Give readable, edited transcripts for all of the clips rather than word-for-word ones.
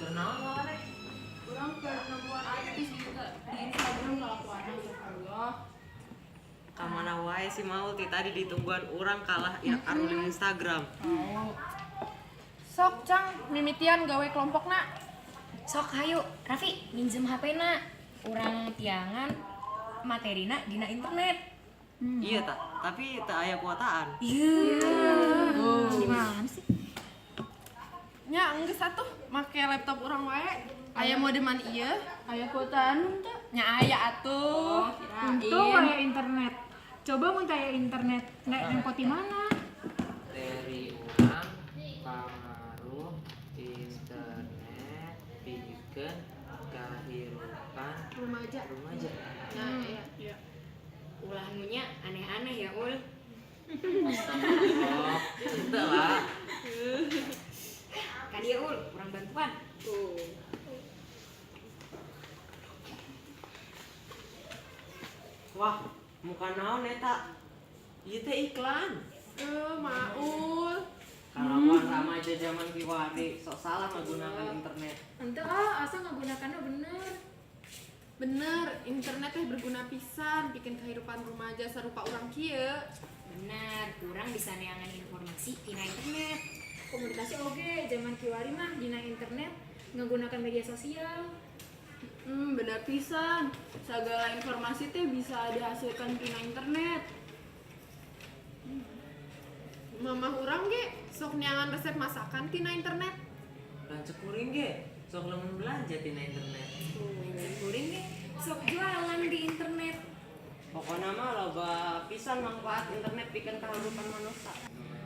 Keur naon maneh? Urang keur nemuan artis di Instagram kalakuan, astagfirullah. Ka mana wae si Maul ti tadi ditungguan urang, kalah ya arulin Instagram. Sok, Cang, mimitian gawe kelompokna. Sok hayu, Raffi, minjem HP na. Urang teangan materina dina internet. Iya tak, tapi teu aya kuotaan. Iya. Gimana sih? Nya enggeus atuh, make laptop urang wae. Aya modeman ieu. Aya kuotaan teu? Nya aya atuh. Untung aya internet. Coba mun teu aya internet, nggak nempo di mana? Materi urang pangaruh internet pikeun kahirupan remaja. Remaja. Nah, iya. Ulah nu nya aneh-aneh ya, Ul. Oh, henteu lah. Ka dieu, Ul, urang bantuan. Tuh. Wah, muka naon eta? Ieu teh iklan. Eh, Maul. Kalakuan remaja zaman kiwari sok salah menggunakan internet. Henteu ah, asa ngagunakanna bener. Bener, internet teh berguna pisan bikin kehidupan remaja sarupa urang kieu. Benar, urang bisa neangan informasi tina internet. Komunikasi oge, zaman kiwari mah dina internet menggunakan media sosial. Bener pisan. Segala informasi teh bisa dihasilkan tina internet. Mamah urang ge sok neangan resep masakan tina internet. Lanceuk kuring ge sok leungeun belanja tina internet. Lanceuk kuring ge sok jualan di internet. Pokoknya mah loba pisan manfaat internet pikeun kahirupan manusia.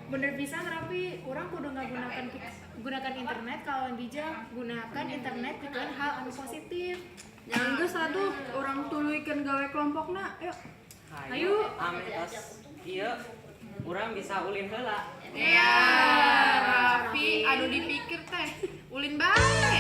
Bener pisan, Rapi, urang kudu ngagunakan gunakan internet kalawan bijak, gunakan internet pikeun hal anu positif. Nya geus atuh, urang tuluykeun gawe kelompokna. Ayo. Hayu, ameh tos ieu urang bisa ulin heula. Iya, Raffi, anu dipikir teh ulin bae.